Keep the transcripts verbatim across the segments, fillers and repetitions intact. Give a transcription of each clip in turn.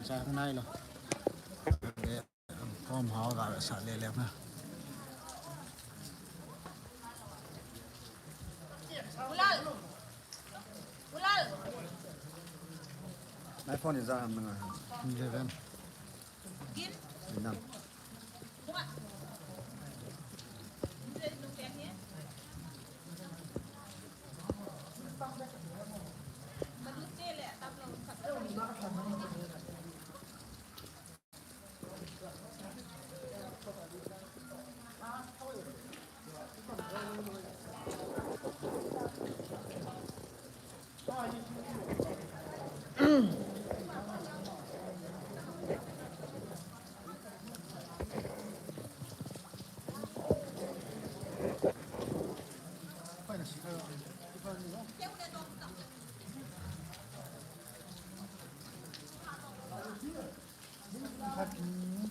Sa nai lo. Kom hao ga sa le le na. Nai phone ni za ham na. Eleven. Nam.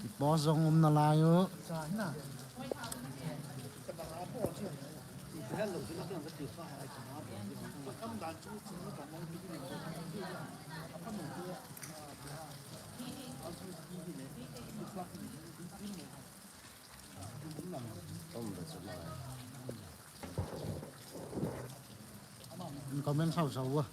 Ipo jong um nalai u. Comment sao sao a.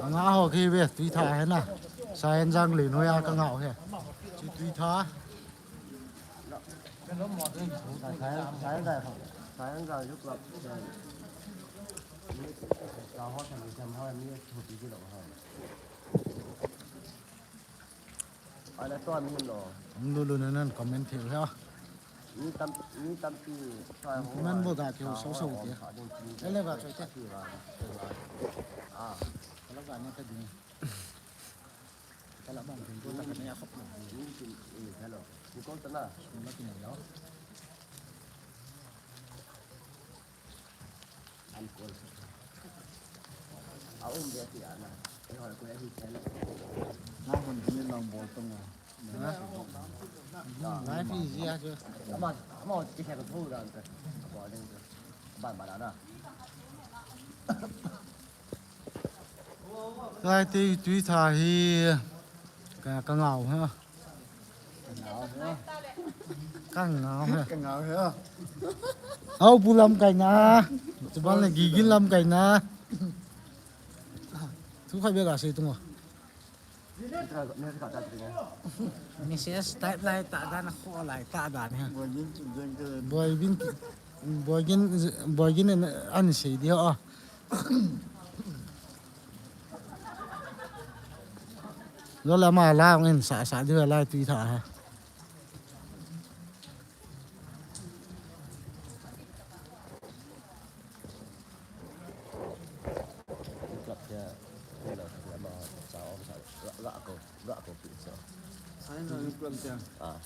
Anga ho khi ve tui tha he na. Sa en jang le noi a ka ngau he. Chi tui tha. Lulu nan comment thei ha. Comment bo ga ke so so ti. Ele ga choi te. Kala bang tin ko ta ka ne a khop. Hello. Ni ko ta na. Ni la ki ni lo. An ko. A um be ti ana. E hol ko e hi chen. Na kon ni long bol tong. Ngai pi ji a chu. Ama, ama ti khe ko thu dan te. Ko ding te. Ba ba da na. Lai te tui tha hi ka, ka ngau ha. Ka ngau ha. Ka ngau ha. Hau bu lam kai na. Chuban le gigin lam kai na. Thu khai be ga sei tung. Message type lai ta dan, kho lai ta dan ha. Boy bin, boy bin, boy bin an sei di ha. Lo la ma la ngin sa sa di la tui tha ha. Sai na ni kuan tia. Ah.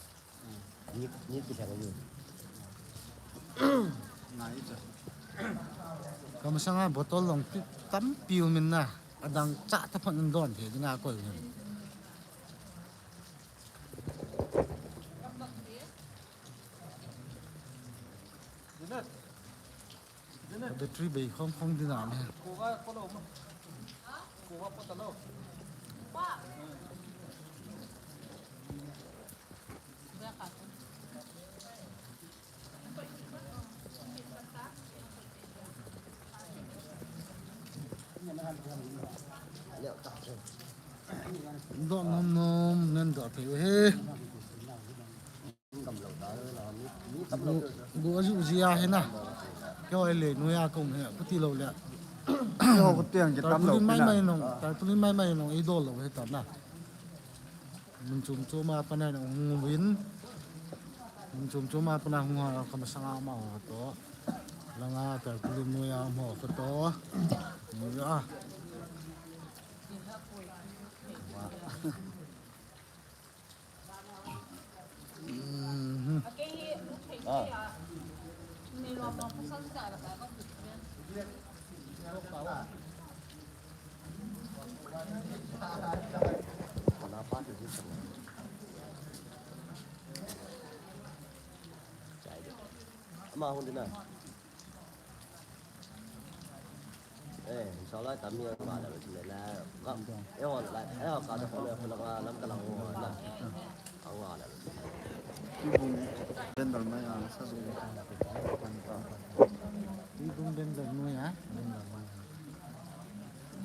Ni, ni ki thang ni. Ngai cha. Kamasanga bottle long pi tampi um in na. Adang cha ta phan in don the ding a koi hin. Battery bei khong khong ding a ne. Doh nom nom, nan doh thei u hi. Gu, gu aju ji a hi na. Kei hoi le, noi a kong hi, kuti lo le. Kei ho kuti ang ki tam lo. Tarpaulin mai mai nong, tarpaulin mai mai nong, i doh lo hi ta na. Mun chom chom a pana hung uvin. Mun chom chom a pana hung ha, kamasanga ma ho to. Langa tarpaulin noi a mo ko to. Noi a. Mhm. Ah. Ma hung ding na. Eh, inshallah, tami ang ma da, sila na. Ka, eh, hon, la, eh, hon, ka da, hon, hon, la, lam ka lang, hon, la. Ang, la. Ibung, den dal mai, ah, sa du. Ibung den dal mai, ah. Den dal mai.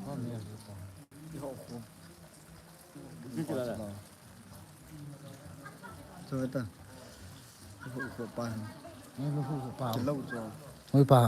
Hon, ya, sa. Yo, ko. Ni ti la la. Cho ta. Lu hu pa. Ni lu hu pa. Lo cho. Oi pa.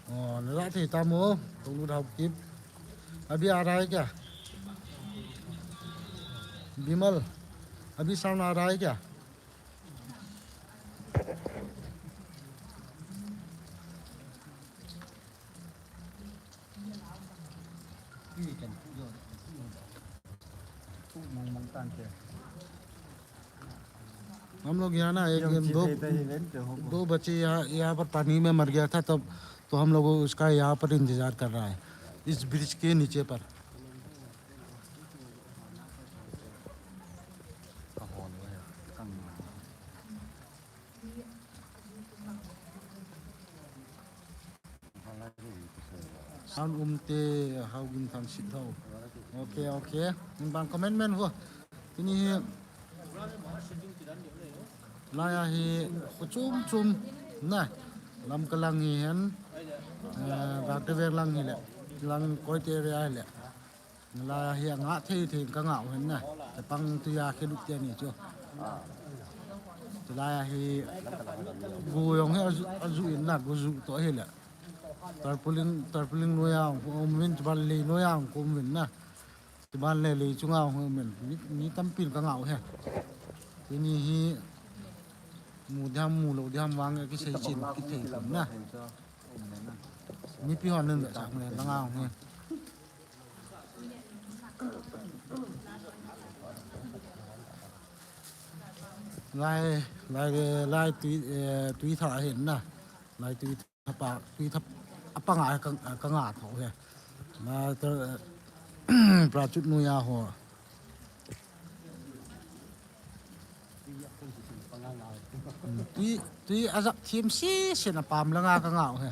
Ồ, nó đã thì ta mua, không đủ đâu kịp. Abi आ रहा है क्या? विमल, अभी साउंड आ रहा है क्या? हम लोग यहाँ ना एक दो दो बच्चे यहाँ यहाँ पर पानी में मर गया था, तब तो हम लोग उसका यहाँ पर इंतजार कर रहा है, इस ब्रिज के नीचे पर। An um te hau gin than sit ho. Okay, okay. In bang comment men ho. Tuni hi laya hi khu chum chum na. Lam ka lang hi hen. Eh, bak te vek lang hi le. Lang koi te area hi le. Lai hi a ngah thei thei ka ngah u hen na. Chapang tuia khe lut te ni chu. Chulai hi gu jong hi aju, aju in na, gu ju to hi le. Tarpaulin, tarpaulin noiya um in, chuban lei noiya um in na. Chuban le lei chunga um in. Mi, mi tampin ka ngah u he. Tuni hi mu diam mu lou diam vang kisei chin kithei pon na. Mipi hon nun da chang le la ngah u he. Lai, lai, lai tui, eh, tui tha hin na. Lai tui tha pa, tui tha apa nga ka, ka nga tho he. Na ta, pra chut nu ya ho. Tui, tui a jap thim si, si na pam la nga ka nga he.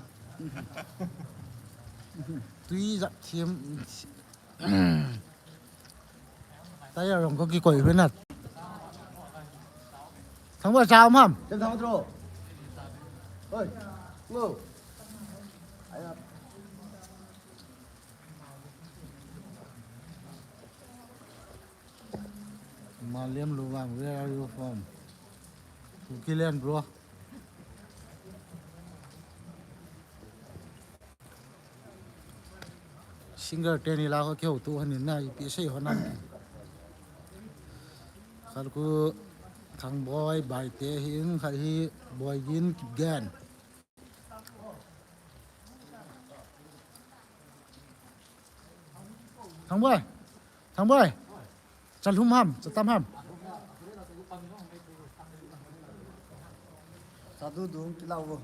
Tui jap thim. Taya rong ko ki koi hwe nat. Thang ba chao mam. Tem thang tro. Oi. Ngo. Ai. Malem Luvang, where are you from? Kukiland, bro. Singer teni la ho keu tu hanin na ipi sei ho nam. Khat khu Thangboi Baite hin, khat hi Boigin Kipgen. Thangboi. Thangboi. Chalhum ham, chatam ham. Sadu dung kilau.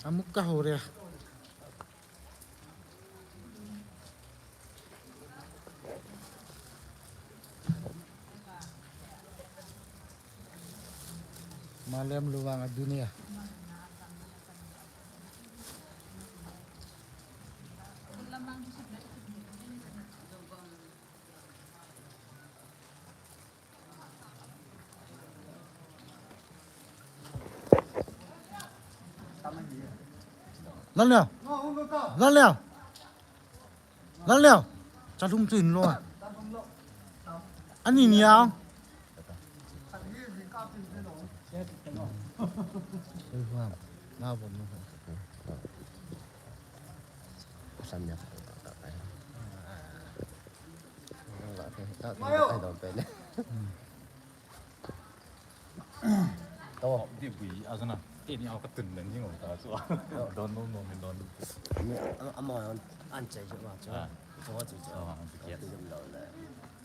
Amuk ka ho re. Malem Luvang a dunia. Lan leo. Lan leo. Lan leo. Chalhum chu in lo. Ani ni a. Ei, huang. Na bom na. San ya. To. Di bui a sana. Te ni au ka tun den jing ta chu. Don no no ni don. Ni ama an chai chu ma chu. Chu chu chu.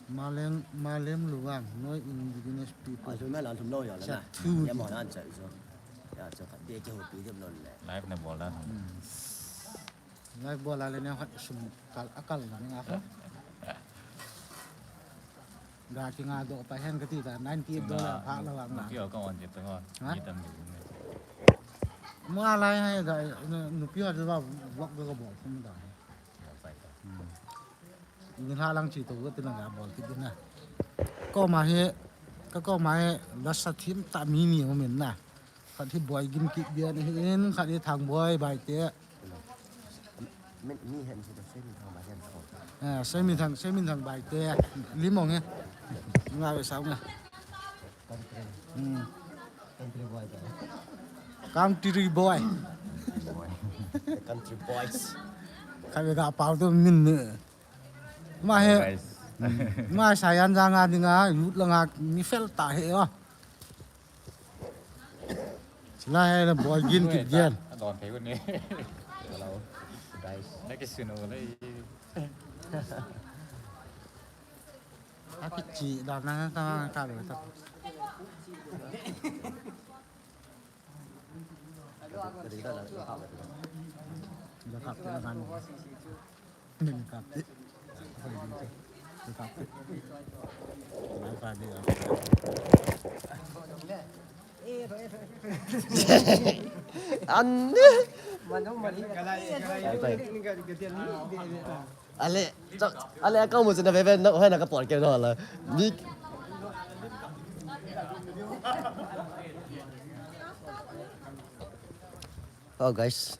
Malem, Malem Luvang, no indigenous people. Asu na lan thum lo ya la na. Ni ama an chai chu. Ya chu ka de ke ho pi dem lo le. Live na bol da. Ngai bol a le ne khat sum kal a kal na nga khat. Ga ki nga do pa hen ka ti ta ninety eight dollar pha la wa nga. Nupi ho ka on je ta ngo. Ha? Ni tam ni ne. Mo a lai hai ga nupi ho ba vlog ga bol kum da. Bol sai ta. Ni ha lang chi to ga ti na ga bol ki din na. Ko ma he ka ko ma he la sa thim ta mi ni mo men na. Khat hi Boigin Kipgen ahin, khat hi Thangboi Baite. Min, mi hen si to, Seiminthang Baite. Ah, Seiminthang, Seiminthang Baite. Lim ong e. Nga ve sao nga. Country. Hmm. Country boy ba. Country boy. Country boy. The country boys. Khat ve ga pau to min ne. Ma he. Guys. Hmm. Ma Sayan jang a ding a, youth lang a, mi fel ta he o. Chulai hi la Boigin Kipgen. Adon thei un ni. Hello, guys. Na ki sunu le. Aki chi da na ta ka le ta. Da ka ta na. Anne. Ale, ale, kau mu sina bebe na hoi na ka por ke no la. Ni. Oh, guys.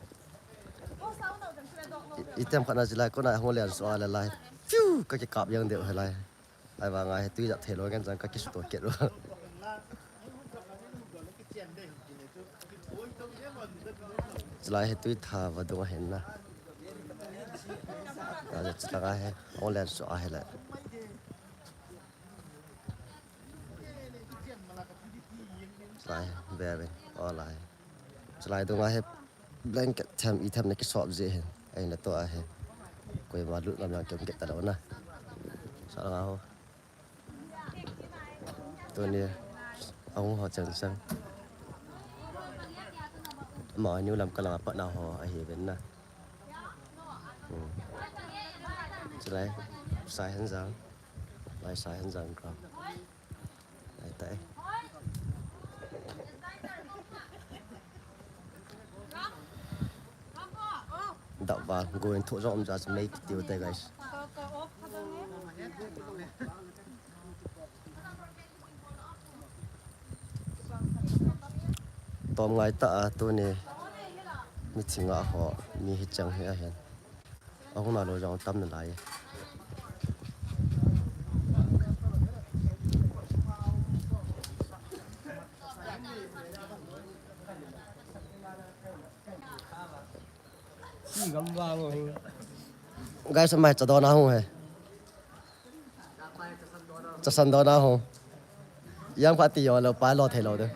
I, item khat na jilai kona hung len so a le lai. Fiu, ka kikap jeng deu hi lai. Ahivang a hi tui jat thei lou ngen chang ka kisuto kit lou. Chulai hi tui tha vadung ahin na. Chulai hi hung len so a hi lai. Chulai hi, very, all a hi. Chulai dung a hi. Blanket them, i them na kisop jeh hin. Ahin la to ahi. Koima lut ngam jong kium kit talou na. Sa langa ho. Tuni ahung ho chang chang. Ama new lam kalang a pat na ho ahi ven na. Hmm. Chulai, Saihenjang. Lai Saihenjang ground. Ai, tai. Dap val, go in thoh jom ja chu mei tiu te, guys. Tom ngai ta a tuni mi chinga ho mi hi chang hi ahin. Ahung na lo jong tam na lai. Guys, mai cha don a hung he. Cha san don a hung. Yang pha ti yo lo pa lo thei lo de.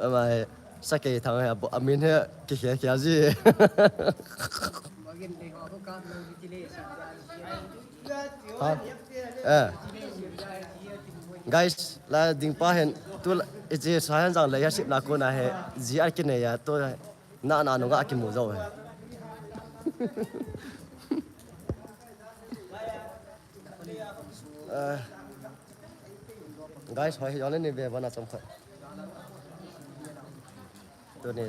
Amai, sa kei thang he, amin he, ki khia khia ji. Ha? Eh. Guys, la ding pa hin, tu la, iti sa hin jang le ya sip la ko na he, ji a ki ne ya, tu na na no ga ki mu jo he. Eh. Guys, hoi, hoi, ni ve, bana chom khat. Tuni,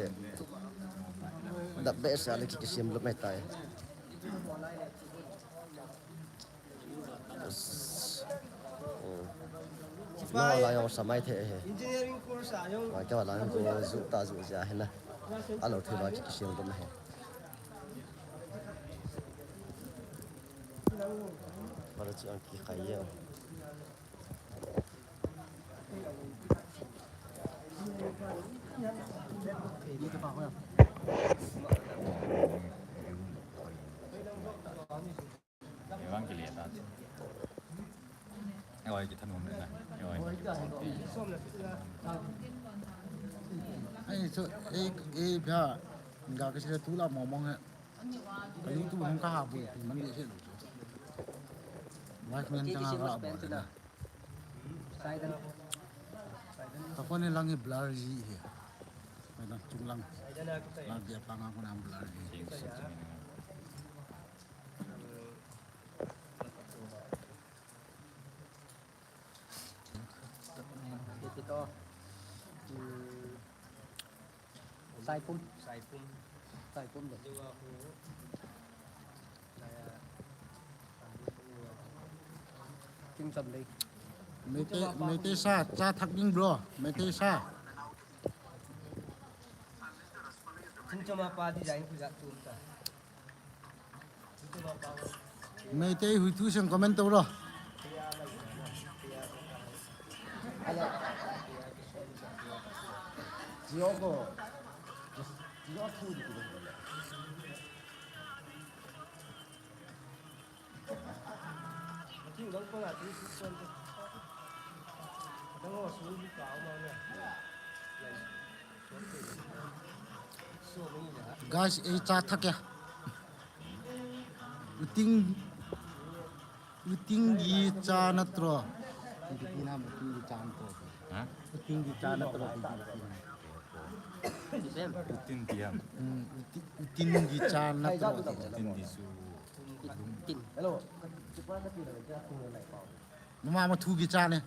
da be sa le ki, ki sim lo mai tai. Yes. Hmm. Na la yong sa mai the he. Engineering course a yong. Wa ka la yong ko zu ta zu ja he na. A lo the ba ki, ki sim lo mai he. Para chi ang ki khai ye. Ai, so, eh, eh, bia, ga ka sila tula momong he. Ka YouTube hung ka ha bu, man de se lo. Live man chang ha bu. Ka phone lang hi blur ji hi. Mai lang chung lang. Lang dia pa nga ko na blur ji. Ito. Hmm. Saipum. Saipum. Saipum de. Meitei, Meitei sa, cha thak ding bro. Meitei sa. Meitei huithu seng comment to bro. Guys, ei cha thak ya. Uting, uting gi cha natro. Uting gi cha natro. Ha? Uting gi cha natro. Uting tiam. Hmm, uti-, uting gi cha natro. Uting gi su. Tin. Mama ma thu gi cha ne.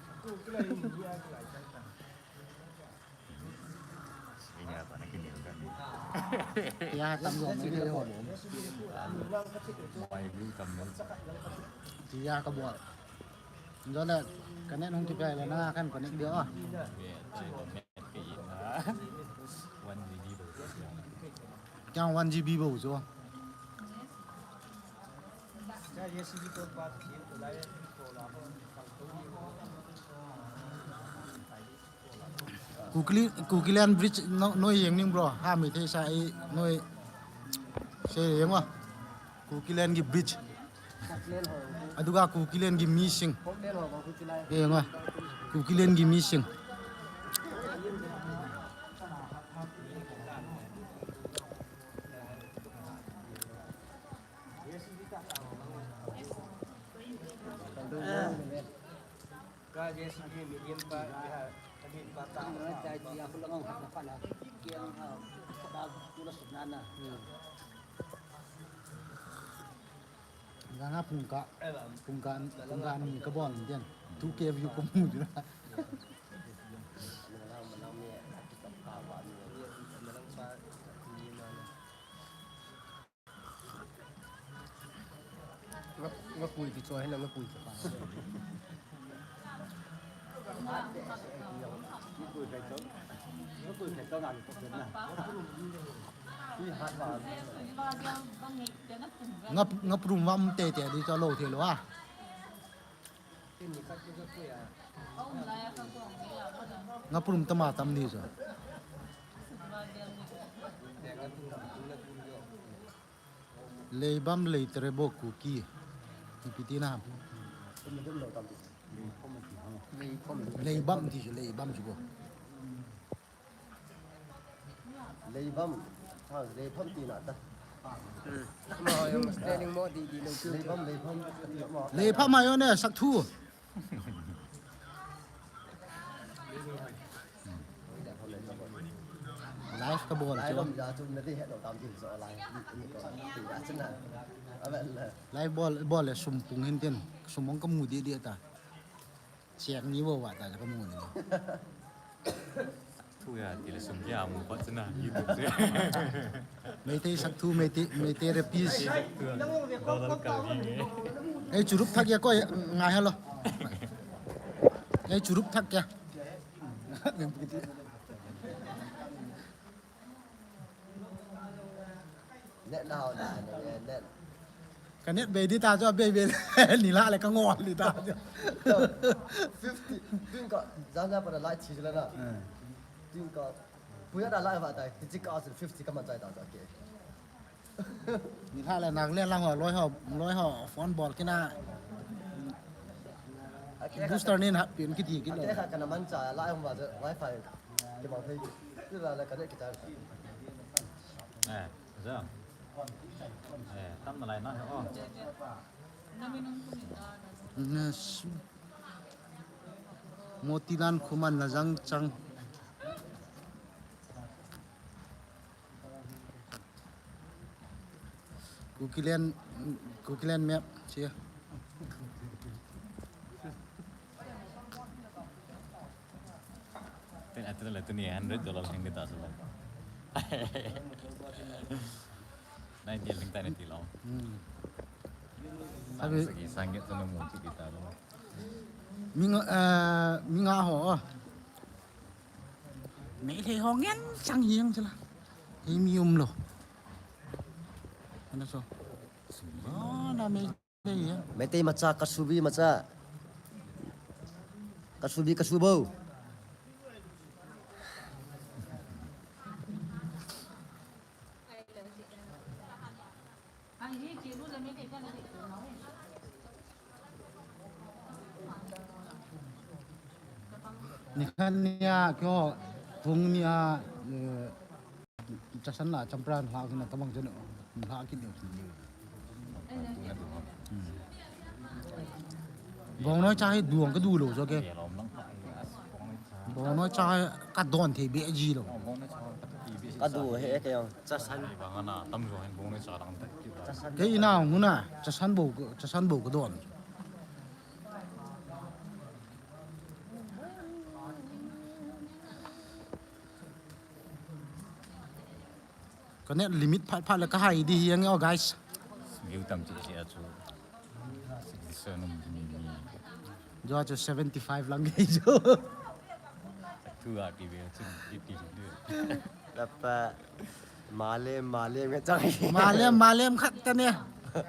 Ya, tam lo, mai lo. Mai view tam lo. Ti ya ka bol. Jole, ka net hung kipai le na kan connect dia ah. One G B bou. Kya one G B bou jo. Kukli, Kukiland Bridge no, noi yeng ning bro. Ha, Meitei sa i noi. Se yeng wa. Kukiland gi bridge. Aduga Kukiland gi missing. Yeng wa. Kukiland gi missing. Ganga pungka, pungka, pungka ni ka bol din. Two K view ko mu din. Ngapui ti cho hin ngapui ti pa. Ngap ngaprum vam te te di cho lo the lo a. Ngaprum tama tam ni cho. Leibam leitere bo Kuki. Ipi ti na ham. Leibam ti chu, leibam chu bo. Leibam. Ha, leibam ti na ta. Hmm. Ma yung spelling mo di di lo. Leibam, leibam. Leibam ayo ne sak thu. Live ka bol chu. Live bol, bol le sum pung hin tin. Sum ong ka mu di di ta. Chek ni bo wa ta ka mu ni. Thu ya ti le sum ya mu pa chuna YouTube se. Meitei sak thu, Meitei, Meitei rapist. Dollar kal gi nge. Ei churup thak ya ko ngai halo. Ei churup thak ya. Net na hao na, net. Ka net bei di ta cho bei bei. Ni la le ka ngol di ta cho. Fifty. Tin ka, jana pa la chi la na. Eh. Tin ka, puya da la ba ta, ti ka fifty ka man chai ta cho ke. Ni la le nak le lang ho, loi ho, loi ho, phone bol kina. Booster nin hap pin kiti kilo. Ake kha kana man cha, la hom ba, wifi. Ke ma phei. Ti la le ka net ki cha. Eh, ja. Eh, tam na lai na, oh. Yes. Motilan Khuman na jang chang. Kukiland, Kukiland map, chia. Ten, atu le tu ni hundred dollar sing kita sula. Nai dia ling tani ti lo. Hmm. Sabi sagi sanggit tu nemu tu kita lo. Minga, eh, minga ho. Meitei ho ngen chang hiang chila. Hei mi um lo. Ana so. Ah, na Meitei hiang. Meitei macha, Kasubi macha. Kasubi, Kasubo. Nikhat nia keiho thung nia, eh, Chasan la Champran la kina tabang chen la kini. Hmm. Bongnoi cha hi duang ka du lo jo ke. Bongnoi cha hi ka don thei be ji lo. Ka du he ke yong. Chasan. Bang ana tam jo hin bongnoi cha dang ta. Chasan. Ke ina huna Chasan bo, Chasan bo ka don. Ka net limit phat phat le ka hai di hiang o, guys. View tam chi chi a chu. Sixty-seven um di mi mi. Jo chu seventy-five lang ke jo. Thu a ki ve chu fifty chu. Lapa. Malem, malem ka chang. Malem, malem khat ta ne.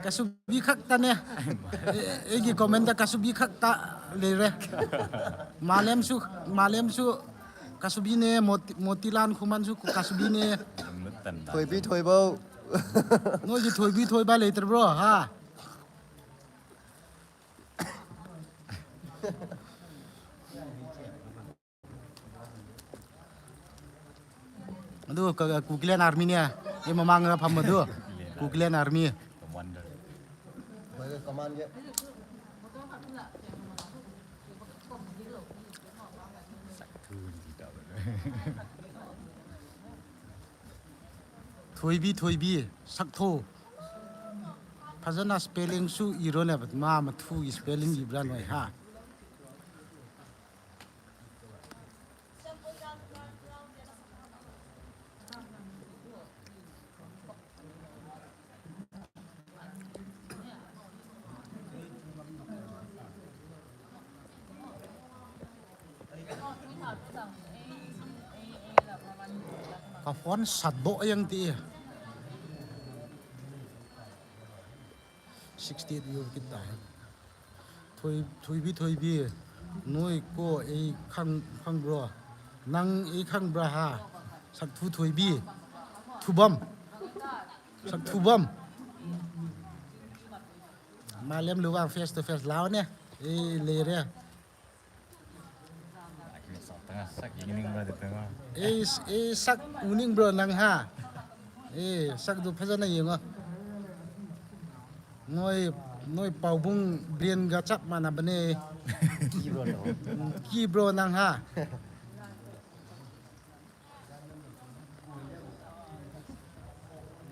Kasubi khat ta ne. E, e ki comment ta Kasubi khat ta le re. Malem su, malem su. Kasubi ne, Moti-, Motilan Khuman su Kasubi ne. Thoibi, thoibo. Noi ji thoibi, thoiba le ter bro, ha. Adu ka, ka Kukiland Army nia. E mamang nga pham adu. Kukiland Army. Commander. Bhai, command ke. Thoibi, thoibi, saktho. Phajana spelling su iron e, but ma, ma thu spelling ibran noi ha. Ka phone sat doh jeng ti. Sixty-eight view kit ta. Thoi, Thoibi, Thoibi. Noi ko ei khang, khang bro. Nang ei khang bro ha. Sak thu Thoibi. Thubam. Sak thubam. Malem luvang face to face lao ne. Ei le re. Ei, ei, sak uning bro nang ha. Ei, sak du phajana yeng o. Noi, noi Paobung brand ga chap mana bane. Ki bro no. Ki bro nang ha.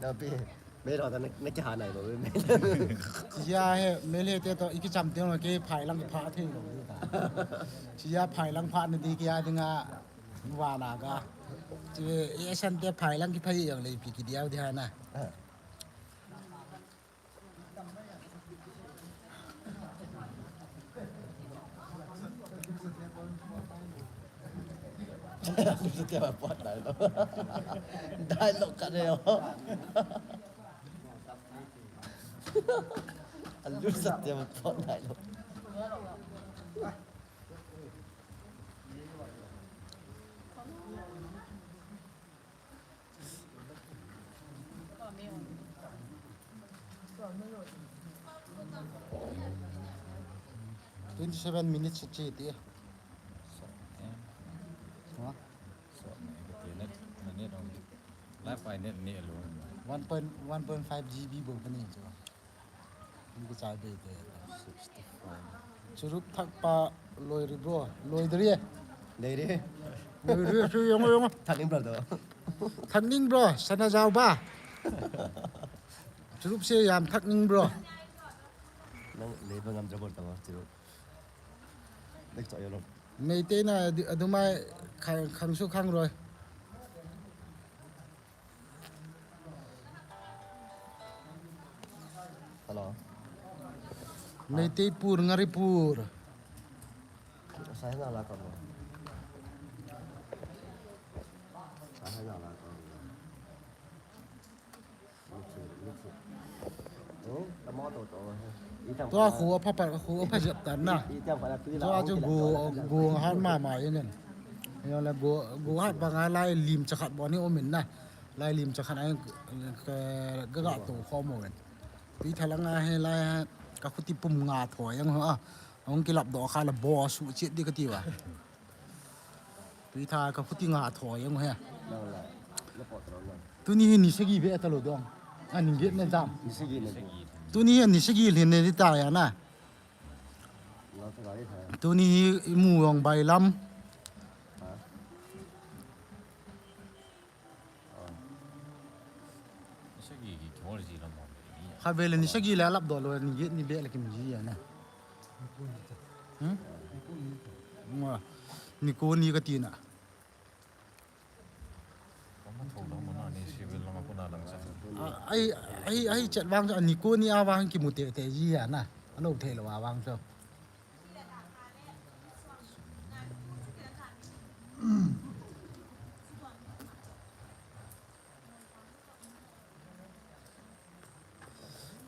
Napi, mel ho ta na, na kiha nai lo, mel. Chia he, mel he te to, iki cham te no ke phai lang pha thei lo ta. Chia phai lang pha na di kia dinga, wa na ga. Chi, e san te phai lang ki phai yang le pi ki diau di ha na. Dialogue khat nei o. Alu sa te pot dialogue. Twenty-seven minutes achi ti. Ha? Live ai net ni alu. One point, one point five G B bol pani chu. Ni ki chai be te. Sixty-four. Churup thak pa loi ri bro. Loi dri e. Loi ri. Loi ri chu yong yong. Thak ning bro to. Thak ning bro. Sana jao ba. Churup se yam thak ning bro. Nang le ba ngam jabol ta churup. Dek cho yong. Meitei na adu, adumai khang, khang su khang roi. Hello. Meitei pur, Ngari pur. Sai na la ka mo. Sai na la ka mo. Tua khu apha pa, khu apha jep tan na. Tua chu gu, gu hat mama in en. Yo le gu, gu hat banga lai lim chakhat boni umin na. Lai lim chakhat ai ga, ga to khom umin. Pi thalang a he lai ka khuti pum nga thoi ang ho a. Hung kilap doh kha la bo su chet di kati va. Pi tha ka khuti nga thoi ang he. Tuni hi ni sagi ve ta lo dong. A ni get ne jam. Tuni hi ni sagi lhin ne di ta ya na. Tuni hi i mu jong bailam. Kha vele ni sagi le alap doh lo ni get ni be le kim ji ya na. Hmm? Nga. Ni ko ni ka ti na. A, ai, ai, ai, chat vang chu, a ni ko ni a vang kimu tete ji ya na. A lo thei lo a vang chu.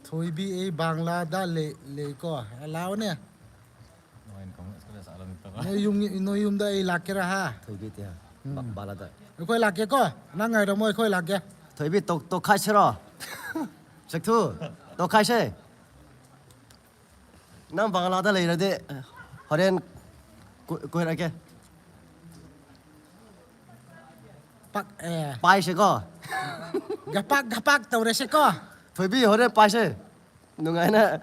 Thoibi ei Bangla da le, le ko. Alao ne. Noi yum, noi yum da ei lak ke ra ha. Thoibi tia. Hmm. Ba-, Bangla da. Koi lak ke ko. Nang ngai da moi koi lak ke. Thoibi to, to khai se ro. Sek thu. To khai se. Nang Bangla da lei ra de. Horen ko, koi ra ke. Pak, eh. Pai se ko. Gapak, gapak, tau re se ko. Thoibi, horen pai se. Nungai na.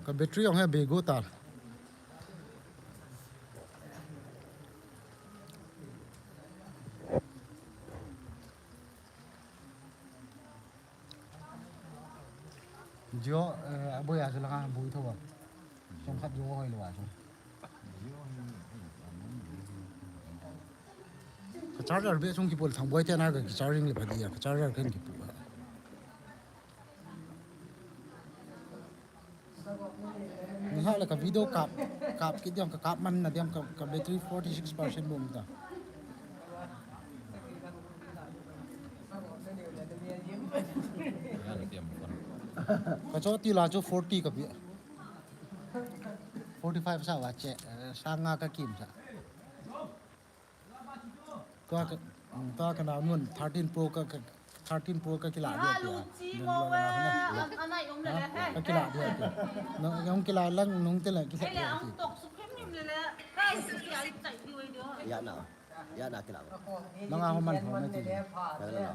Ka battery ong he bego tal. Jo, eh, Boi a chu langa boi tho a. Chomkhat jo hoi lou a chu. Ka charger be chung kipol thang boi te na ka ki charging le pha di a ka charger kan kipol. Ni ha le ka video kap, kap kit diam ka kap man na diam ka, ka battery forty six percent bom ta. Ka cho ti la cho forty ka pi. Forty five sa wa che, eh, sa nga ka kim sa. Tua ka, mm, tua ka nau nun thirteen Pro ka, ka, thirteen Pro ka kila dia tia. Ka kila dia tia. Nung, nung kila lang, nung te lang kila dia tia. Ya na. Ya na kila. Nang a ho man ho na ti. Ya na.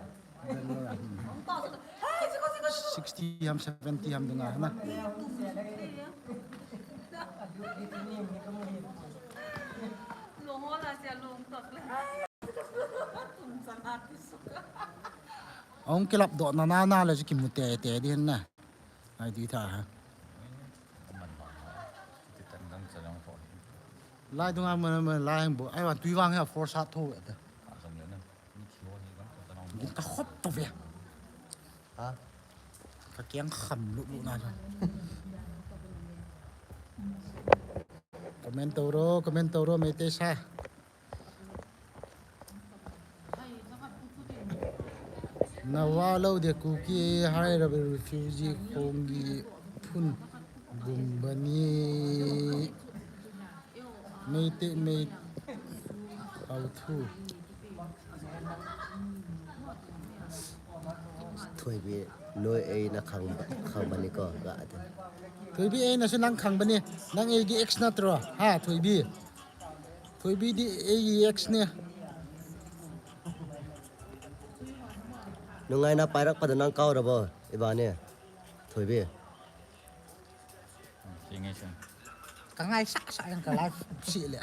Sixty ham, seventy ham dunga na. Ahung kilap doh na na na le chu kimu tete di hen na. Ai di tha ha. Lai dunga mun mun lai hang bo. Ai wan tui vang ha force hat tho ta. Gin ta khop to ve. Ha? Ka kiang kham lu lu na. Comment to ro, comment to ro, Meitei sa. Na va lou de Kuki hai ra refugee khongi phun gum bani. Meitei mei au thu. Thoibi noi ei na khang, khang bani ko ga ate. Thoibi ei na su nang khang bani. Nang ei gi ex na tro. Ha, Thoibi. Thoibi di ei gi ex ne. Nungai na pairak pada nang kau rabo. Ibani. Thoibi. Ka ngai sa sa yang ka live si le.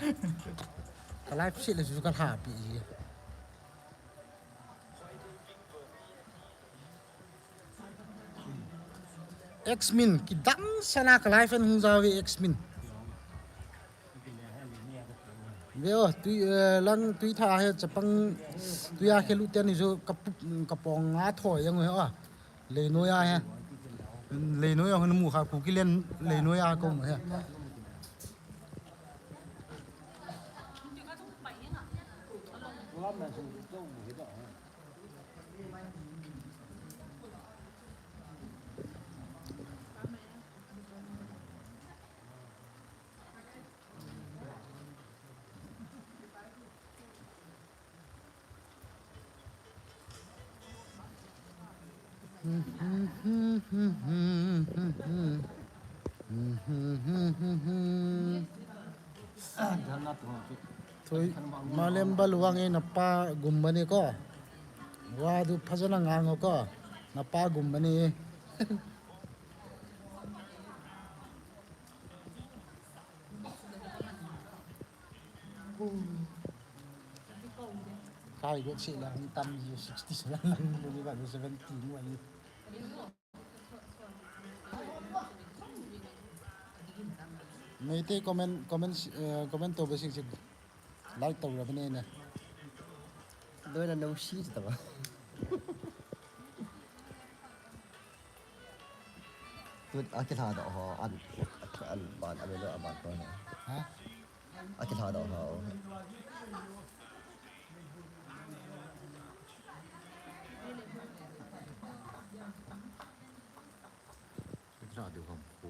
Ka live si le su ka happy. Ex min kidang sana ka live and hung jawi ex min. Ve o, tui, eh, lang tui tha he chapang tui a khelu te ni jo ka pu-, ka pong a tho yang he o. Leinoia he. Leinoia hon mu kha Kukiland leinoia ko mu he. Thoi, Malemba Luang e, napa gum bani ko. Wa du phajana ngang ko. Napa gum bani. Kai got si la hung tam ji sixty seven lang ni ba seventy ni wa ni. Meitei comment, comment, eh, comment to basic si like to ra bane ne. Doi na no si ta ba. Tut a kilha doh ho, an, an ban, an lo a ban ko na. Ha? A kilha doh ho. Kilha doh ho ko.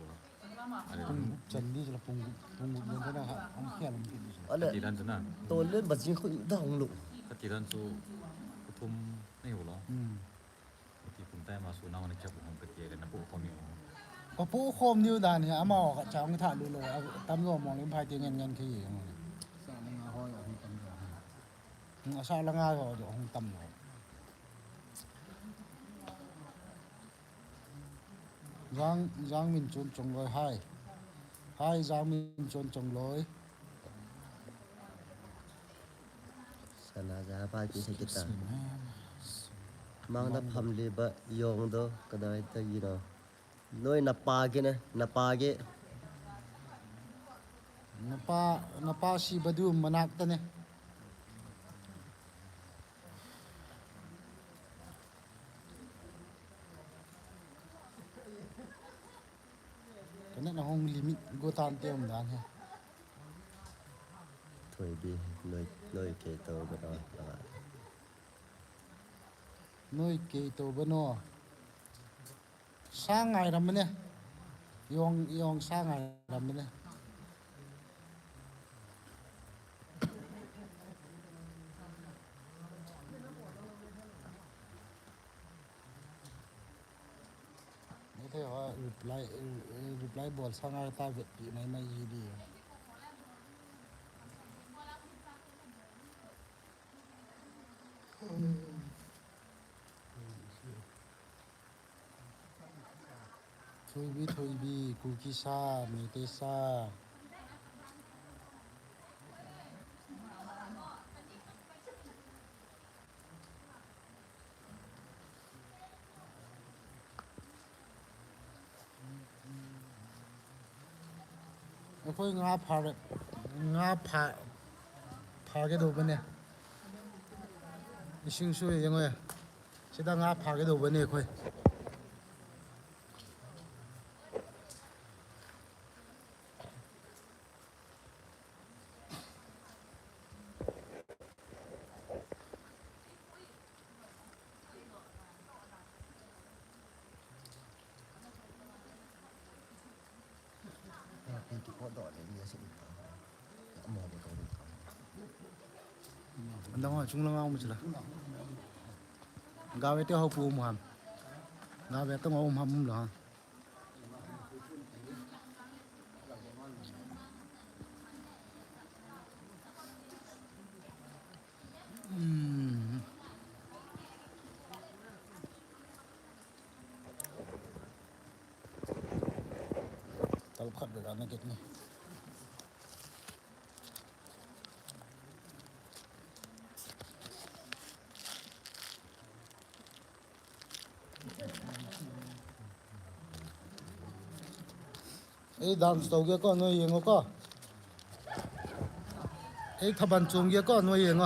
Pung chan di la pung, pung le na ha, an khel an ti. Ale. Ti dan chu na. To le ba jing khu da hung lu. Ka ti dan chu, ka thum nei hu lo. Hmm. Ka ti kum tai ma su na wan kya pu hom ka ti le na pu khom ni. Ka pu khom ni dan hi ama ka chang tha lu lo, tam lo mo lim phai ti ngen ngen khi. Sa na nga ho ya hung tam lo. Sa la nga ho jo hung tam lo. Jang, Jang Min Chon Chongloi, hi. Hi, Jang Min Chon Chongloi. Sana ja pa ki sa kita. Mang da pham le ba yong do ka dai ta yi no. Noi napa ke ne, napa ke. Napa, napa si badu manak ta ne. Kana na hong limit go tan te um dan he. Thoi bi, noi, noi ke to ba no. Noi ke to ba no. Sa ngai ram ne. Yong, yong sa ngai ram ne. Ni te ho reply, reply bol sa ngai ta vet pi mai mai ji di. Thoibi, Thoibi, Kuki sa, Meitei sa. ꯑꯩꯈꯣꯏ ꯉꯥ ꯐꯥꯔꯦ꯫ ꯉꯥ ꯐꯥ-, ꯐꯥꯒꯦ ꯇꯧꯕꯅꯦ꯫ ꯏꯁꯤꯡꯁꯨ ꯌꯦꯡꯉꯣ꯫ ꯁꯤꯗ ꯉꯥ ꯐꯥꯒꯦ ꯇꯧꯕꯅꯦ ꯑꯩꯈꯣꯏ꯫ Andang ho, chung lang a um sila. Gawe te ho pu um ham. Gawe te ho um ham um la. Hmm. Tal khat bek ana get ni. Ei dance tau ge ko, noi yeng ko. Ei thaban chung ge ko, noi yeng.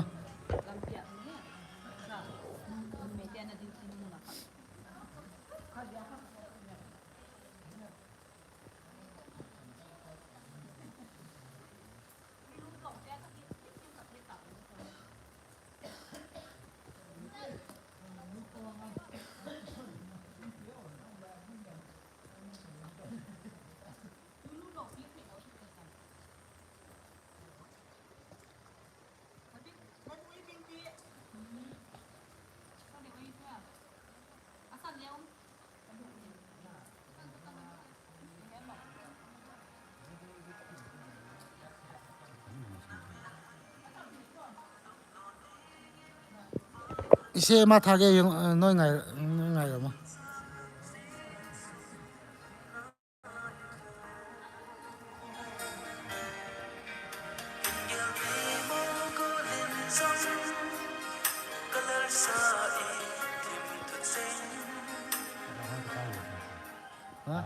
Ise ma thage yung, eh, noi ngai, noi ngai ma. Ha?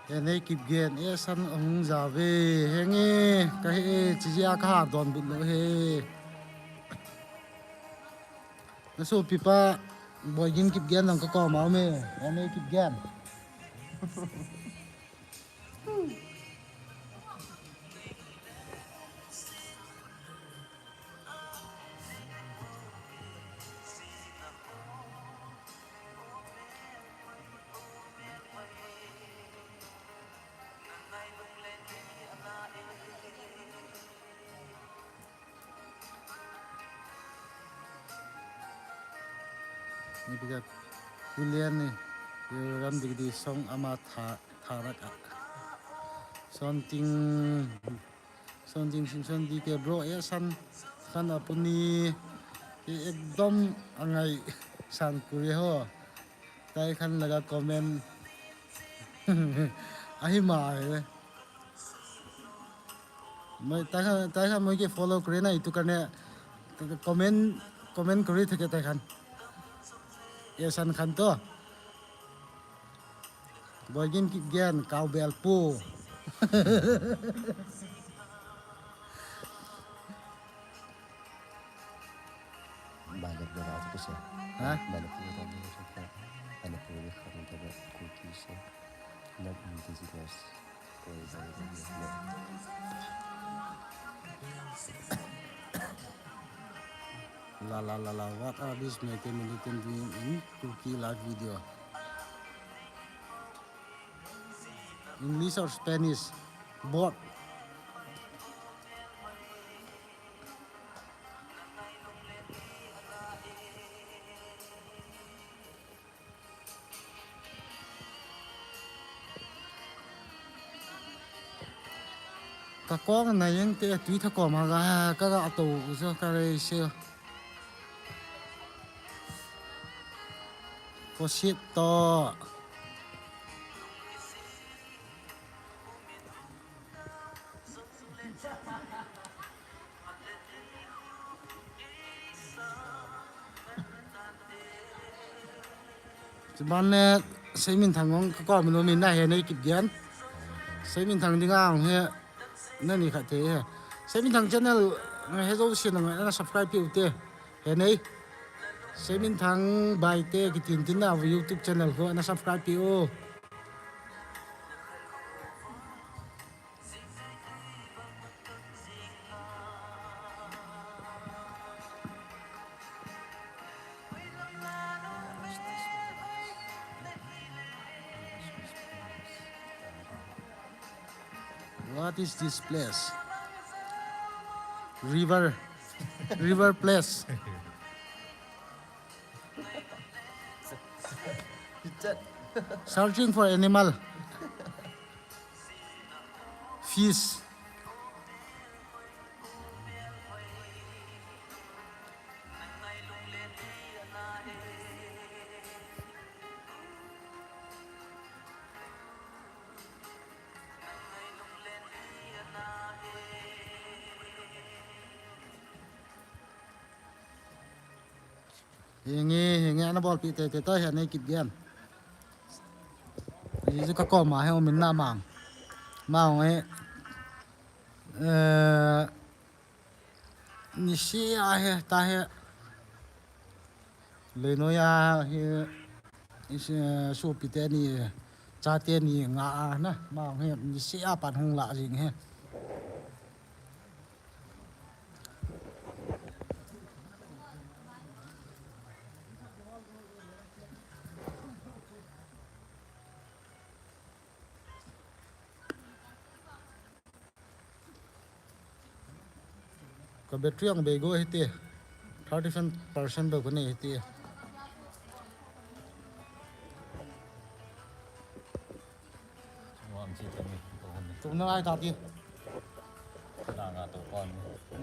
He nei Kipgen, e san ahung jao ve, henge, kahe, chijia kaha donbut lou he. Nasopipa, Boigin Kipgen lang kakoma ume, he nei Kipgen. Ni pika Kulian ni, ram digdi song ama tha, tha rak a. Son ting, son ting sing son di ke bro, e san, san apuni, e ekdom angai san kuri ho. Tai khan laga comment. Ahi ma e. Moi, tai khan, tai khan moi ke follow kore na, itu karne comment, comment kore thake tai khan. Ye san khan to. Boigin Kipgen, Kaubel pu. Balapur ata kaise. Ha? Balapur ata kaise. Balapur ke khan ta Kuki se. Not indigenous. La la la la, what are these Meitei militant doing in Kuki live video? English or Spanish? Both. Ka kong na yang te tui tha ko ma ga ka ga to zo ka re se. Ko sit to. Chuban le Seiminthang ong ka kom lo min na he nei Kipgen. Seiminthang dinga ong he na ni khat the he. Seiminthang channel he zo sin na subscribe piu te. He nei. Seiminthang bai te kitin tin na YouTube channel ko na subscribe piu. What is this place? River, river place. Searching for animal. Fish. Hinge, hinge, ana bolpi te te to he nei Kipgen. Hichu ka kom a he umin na mang. Mang e. Eh, nisi a he, ta he. Leinoi a he, isi, eh, sopi te ni, chate ni nga a na. Mang he, nisi a pan hung la jing he. Ka battery ang beigo hiti. Thirty seven percent beigo nei hiti. Tum na lai ta ti.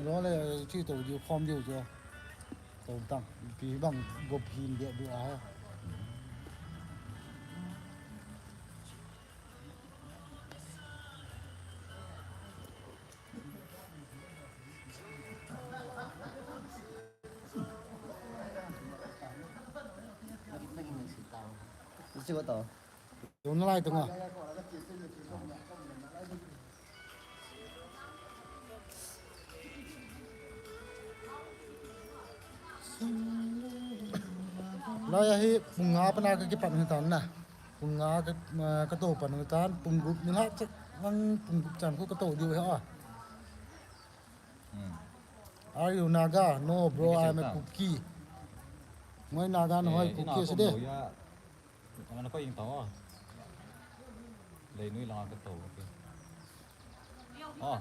Lo le chi to ju khom ju jo. To tang pi bang gop hin de du a. Isi ko to. Tum na lai tung a. Lai a hi pung nga pana ka kipan hi tan na. Pung nga ka, ah, ka to pan hi tan. Pung gup ni la chak ang pung gup chan ko ka to diu he a. Hmm. Are you Naga? No, bro, I'm a Kuki. Ngoi Naga, no, eh, Kuki ina se de. Ko mo ya. Ang ano ko yung tao. Leinoi lang ako to. Okay. Oh.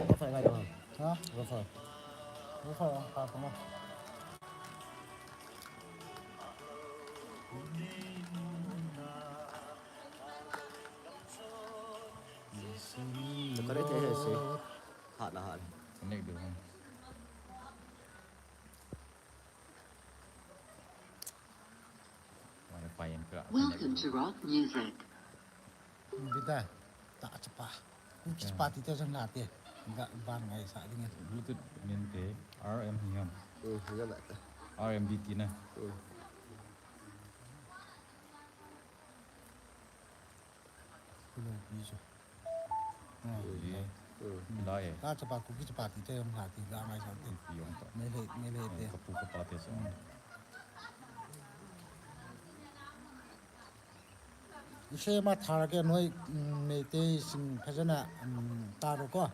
Wifi ngai to. Ha? Wifi. Wifi ang pa ko mo. Kare te he se. Hat na hat. Connect do. Welcome to rock music. Bida, ta chapa. Kuki chapa ti te jang la te. Ga ban ngai sa ding. Bluetooth min te R M hi ham. Hmm, ga la ta. R M B T na. Hmm. Kulo pi jo. Hmm. Ye. Hmm. La ye. Ta chapa Kuki chapa ti te jang la te. Ga ngai sa te. Yong ta. Me le, me le te. Kapu kapa te sa. Hmm. Ishe ma thar ke noi, mm, Meitei sing phajana, mm, taro ko.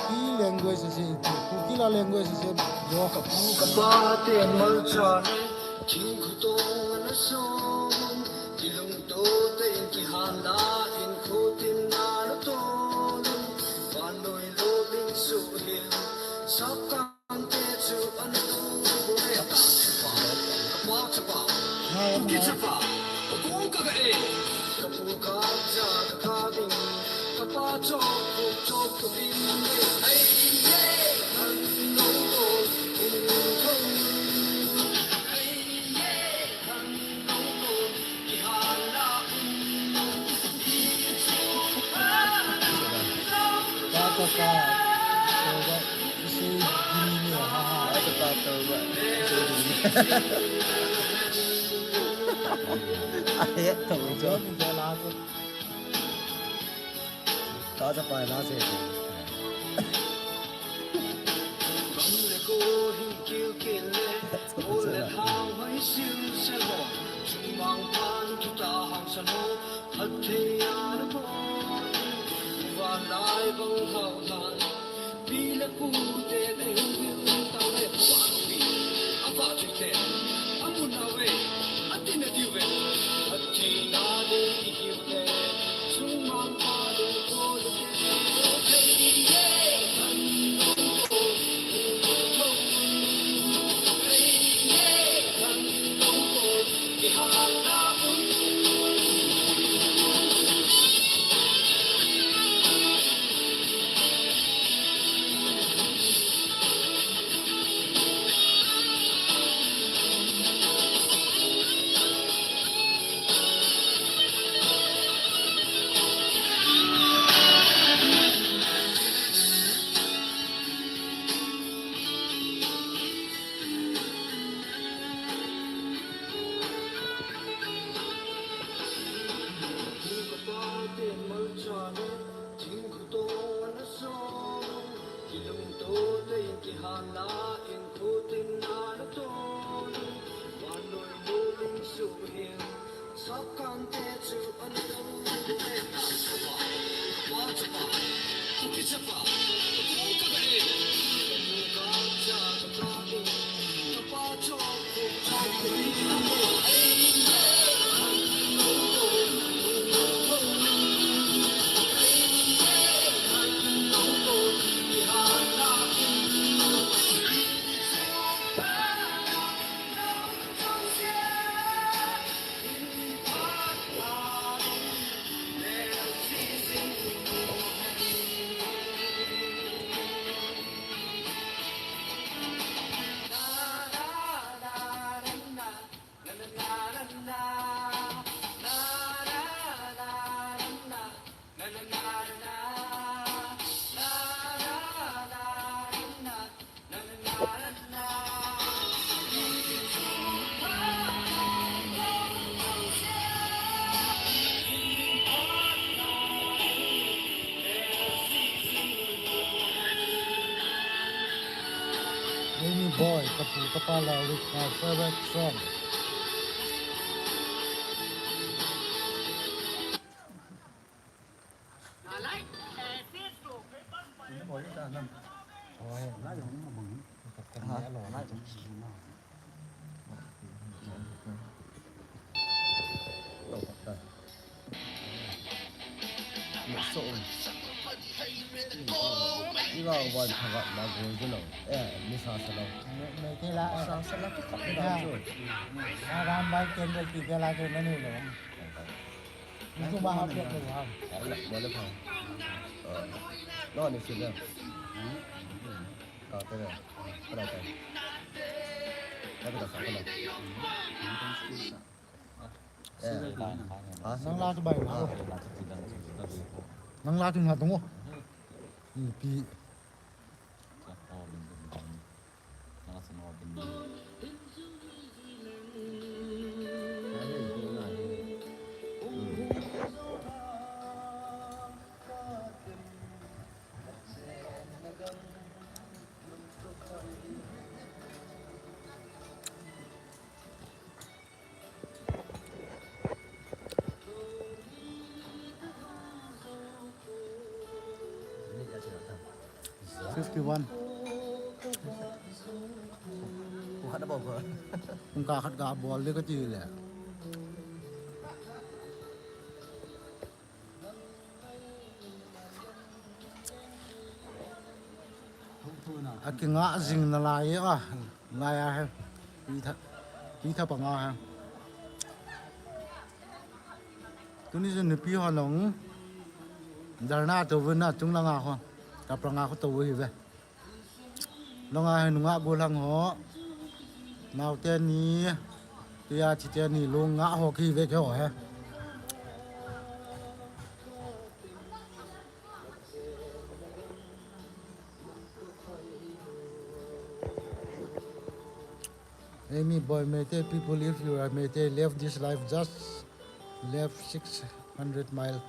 Ki language ase, Kuki la language ase, yo. Kapu kapa te malcha, thingkhu to na so, kilung to te in kihan la, in khutin na na to, vanoi lo bing su hin, sap kante chu an tu, bu le ta chapa, kapa chapa, Kuki chapa, kong ka ga e, kapu ka cha ka ding, kapa cho ku cho ku ding, ai ye, an no ko, in ko, ai ye, an no ko. Kam le ko hin kil kil le, ko le thang hoi sil sil ho, chung bang pan tu ta hang san ho, phat thei a na ko, van lai bang hao lai, pi le pu te te hung hung tang le, pa pi, a pa chu te, a mun a we, a tin a di we, a tin a di hi le, chung bang pa lu ko lu te. Amy Boy, Kapu Kapa Lawrik, my favorite song. Iba wan thagah ma gol du lo. Eh, mi sa sa lo. Meitei la, eh. Sa sa la ki khop na chu. Aram bai candle ki ke la chu na ni lo. Ni chu ma ha pek lo ha. Ala, mo le pha. Eh, no ni si le. Ka te le. Ka la te. Ka te sa ka la. Nang la tu bai na. Nang la tu na tu ngo. Pi. Fifty one. Pung kah khat kabol le kati le. Akingah jing nalai a, ngai a he. Pi tha, pi tha panga he. Tuni jin nipi ho nong dharna tou vin a chung langa ho. Kapranga ho tou hi ve. Nonga hi nungah gollhang ho. Naote ni, tia chite ni lungah ho ki ve ke ho he. Amy boy, Meitei people, if you are Meitei, left this life, just left six hundred mile.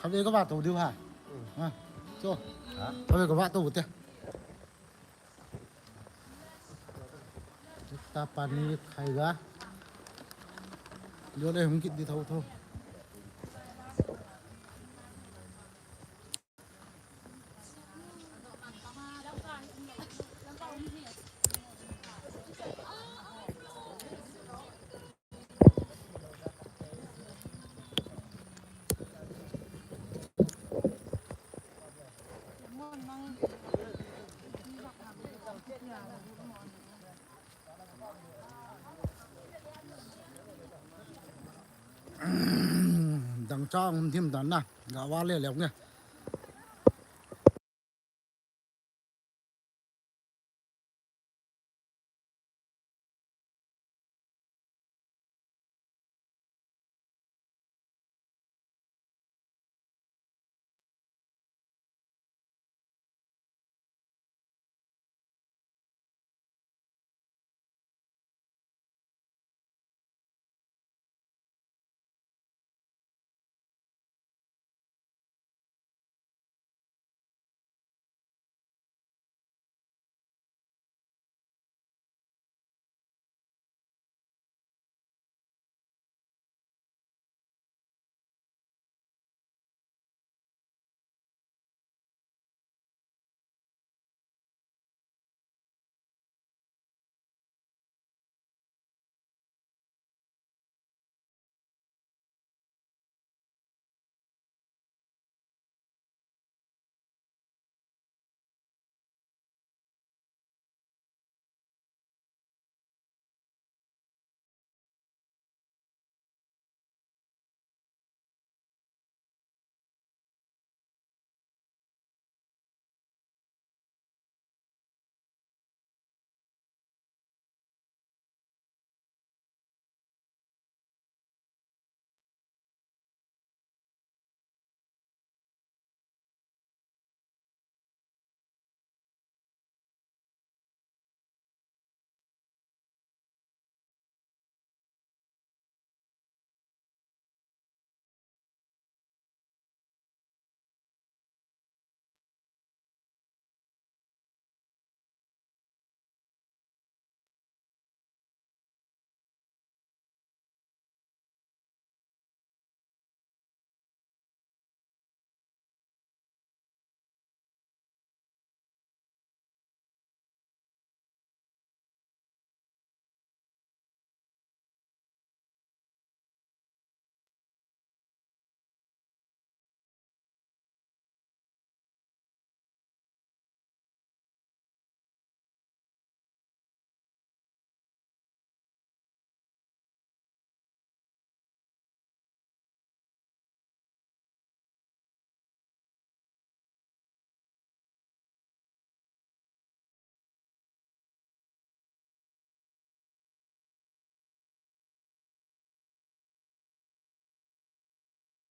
Khatvei kava tou diu ha. Ha. Cho. Ha? Khatvei kava tou te. Tapa ni khai ga. Yo le hung kit di thou thou. Dangchang hum thim dan na, ga va le le nge.